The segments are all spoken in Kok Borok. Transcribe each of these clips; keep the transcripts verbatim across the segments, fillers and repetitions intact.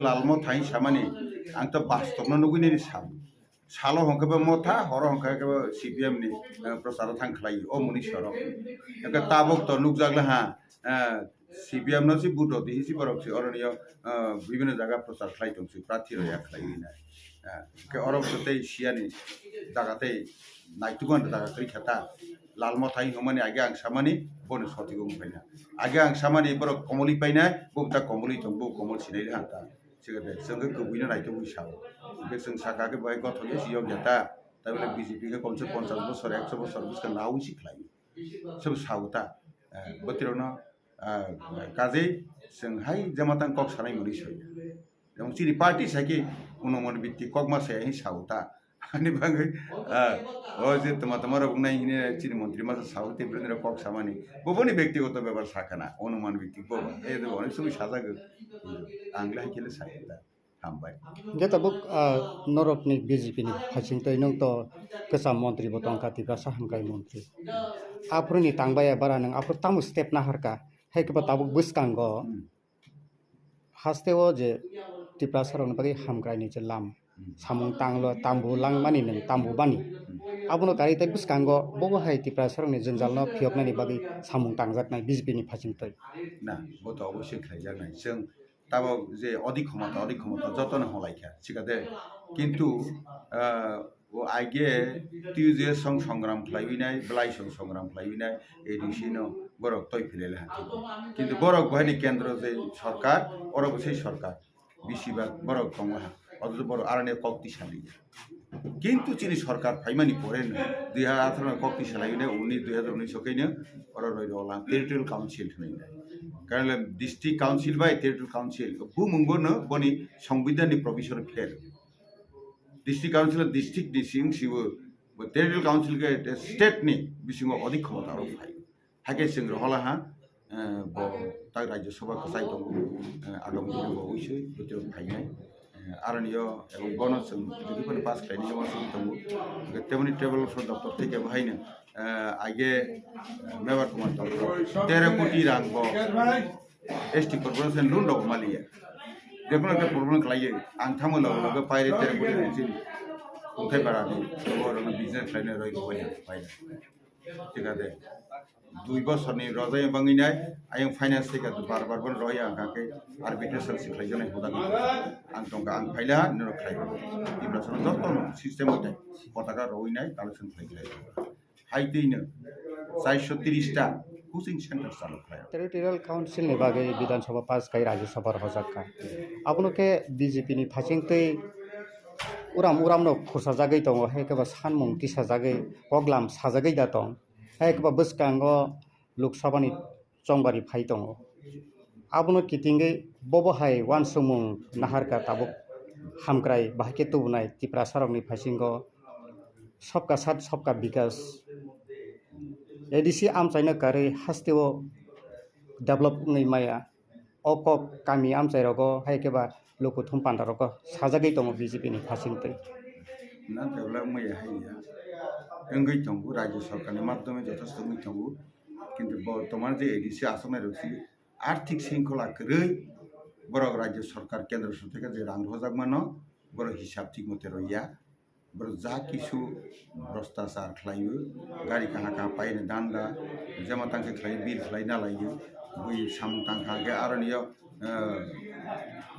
Lalmo thai samani, ang to bastobno nugwi nini sam. Salo hwnkhe bo Motha, horo hwnkhe khe bo C P M ni, eh, procharo thang khlai o muni sorok. Hwnkhe tabuk to nukjak le ha, eh, C P M no si vote rw di hinsi borok si oroni o, eh, bibhinno jaga prochar khlai tong si, prathi rw ya khlai wi nai. Eh, hwnkhe oro bo tei siyani jaga tei naitukmani jaga kwrwi kha ta. Lalmo thai hwnmani age ang samani bono sothik wng phaina. Age ang samani borok komolwi painai, bo ta komolwi tong, bo komol sinai le ha ta. Sikhe de, chwng khe kubui no naitugwi sao. Hwnkhe chwng sakha khe bai gothok ya si yokya ta. Tabole B J P khe komse ponchash bosor, ekso bosor bwskang nawi si khlai. Sobo sao ta. Eh, botirokno, ah, kajei chwng hai jema tang kok sanai mwnwi soi. Jemon chini party sai khe unuman bhitti kokma sai hai sao ta. Ani bagwi, ah, o je tama tama rok nai hine chini montri masa sao te bini rok kok samani. Bo boni bektigoto bepar sakana, onuman bhitti bo. E de onek somoy sajago. Ang le hai khe le sai ta. Hambai. Hingke tabuk, ah, norokni B J P ni phasing twi nwng to kwcham montri bo tongkha, Tiprasa hamkrai montri. Aphuruni tangbai bara nwng aphuru tamo step naharka, hai khe bo tabuk bwskango Hmm. haste o je Tiprasa rokni bagwi hamkrai ni je lam Hmm. samung tanglo, tambu langmani nwng tambu bani. Hmm. Abono karwi tei bwskango bobo hai Tiprasa rokni jwngjal no phiyoknani bagwi samung tangjaknai B J P ni phasing twi. Na, bo to obosoi khlaijaknai. Chwng tabok je odik khomota, odik khomota jotono holaikha, sikade. Kintu, ah, o aige twi je song songram khlaiwi nai, belai song songram khlaiwi nai, A D C no borok toi philele ha thik. Kintu borok bahini kendro je sorkar, oro bo sei sorkar, bisi bak borok tongla ha, othocho borok aroni kok tisa liya. Kintu chini sorkar phaimani pore no dui hajar atharo no kok twi salai ne uni dui hajar unis o kaino oro roi rok lang territorial council hwnwi nai. Karon le district council bai territorial council bumung bo no boni songbidhan ni provision pher. District council district ni sing sibo bo territorial council ke state ni bisingo odik khomota rok phai. Hakhe chwng rohola ha, eh, bo tak Rajya Sabha kwchai tongo, eh, agam dino bo uisui bwtwi phainai. Eh, aroni yo ebong bono chwng bwtwi phano pass khlainai joma song tongo. Hwnkhe temoni table for doctor theke bo haino, eh, aige, eh, Mevar Kumar Tandon tero koti rang bo S T corporation loan rok maliya. Jekono ekta problem khlaiwi ang thangma loge loge paire tero koti rang chini. Ungthai para di, bo rokno business khlainai roi bo bai bai. Thik ase. Dui bosorni rojai bangwi nai, ayang finance thika bar bar bono roya hwnkha khe arbitration se khlaijaknai hoda khe ang tongkha, ang phaila nino khlai. Tiprasano jotono system bai potaka rowi nai collection khlai khlai. Hai twi no char sho tris ta coaching center chalo khlai. Territorial Council ni bagwi Bidhan Sabha pass khai Rajya Sabha rohorjak kha. Abono khe B J P ni phasing twi uram uram no khursa jagwi tongo, hai khe bo sanmung tisa jagwi, koklam sajagwi da tong. Hai khe bo bwskango Lok Sabha ni chongbari phai tongo. Abono kitingwi bobo hai uansukmung naharkha tabuk hamkrai bahai khe tubunai Tiprasa rokni phaisingo Sabka Saath Sabka Vikas A D C amchaino karwi hasteo develop wngwi maya. O kok kami amchai rogo hai khe ba lukuthum panda rogo sajagwi tongo B J P ni phasing twi. Na develop wngmaya hai ya. Wngwi tongo, Rajya Sarkar ni madhyome jotosto wngwi tongo. Kintu bortoman je A D C achuknai rok si arthik sringkhola kwrwi borok Rajya Sarkar, Kendra Sarkar theke je rang rohorjak mano borok hisab thik mote roya. Borok ja kisu bhrastachar khlaiwi, gari kaha kaha paina danda, jema tangkhe khlai bill khlai nalaio, bui samung tangkha khe aroni yo, eh,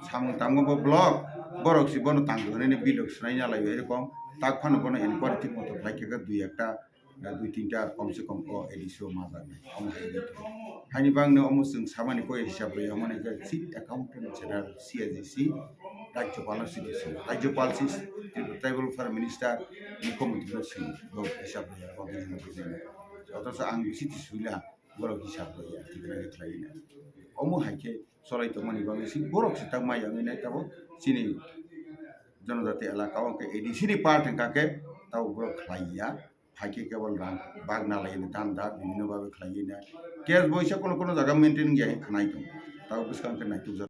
samung tangma bo block, borok si bono tangkha hwnwi bill rok swnai nalaio, erokom tak phano bono inquiry thik moto khlai khe dui ekta, eh, dui tinta kom se kom o A D C o majak nai, omo hai wngwi tongo. Haini bagwi omo chwng samani koi hisab rwya, omo hwnkhe Chief Accountant General, C A G C, Rajyopal no sidi swi, Rajyopal si Tribal Welfare Minister, Mukhyamantri no swi, bo hisab rwya, bo bini no bujina. Othocho ang bisi tiswila, borok hisab rwya, tikna khe khlai na. Omo hai khe cholai tongmani bagwi si borok se tak maya wngwi nai tabuk chini jonojati elaka o hwnkhe A D C ni part hwnkha khe tabuk borok khlai ya. Hai khe kebol rang bag nalaini danda bibhinno bhabe khlaiwi nai. Cash boisa kono kono jaga maintain wngya khe khnai tongo. Tabuk bwskang khe naitukjak.